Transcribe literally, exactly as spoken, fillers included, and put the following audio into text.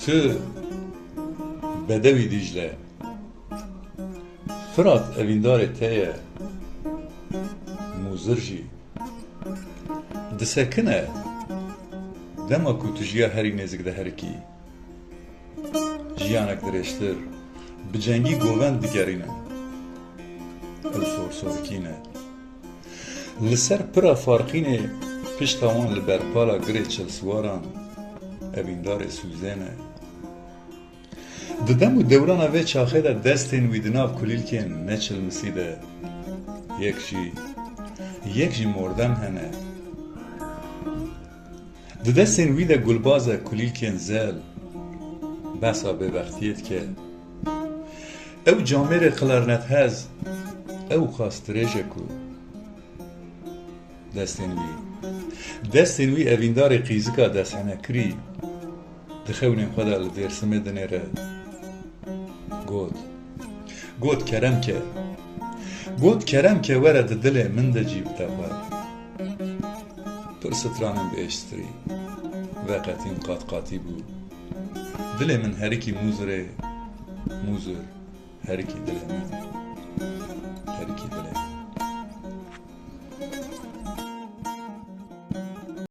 Tu bedewî Dîcle, Firat evîndarê te ye, Mûzir jî. Disekine, dema ku tu ji ya herî nêzik de herikî. Jiyanek dirêjtir, bi cengî govend digerîne. Ew sorsorikî ne. Li ser pira Farqînê pişta wan li berpala girê çilsiwaran evîndarê sûzê ne. Di dem û dewrana vê çaxê de destên wî di nav kulîlkên neçilmisî de yek jî, yek jî mordem hene. Di destên wî de gulbaz e kulîlkên zel, behsa bêbextiyê dike. Ew camêrê klarnethez, ew qas dirêj e ku destên wî, destên wî evîndarê qîzika desthemekirî di xewnên xwe de li Dêrsimê dinêre. Got, got kerem ke, got kerem ke were di dilê min de cî bitepe. Pir stranên bihêştirî, veqetîn qatqatî bû. Dilê min herikî Mûzirê, Mûzir herikî dilê min, herikî dilê min.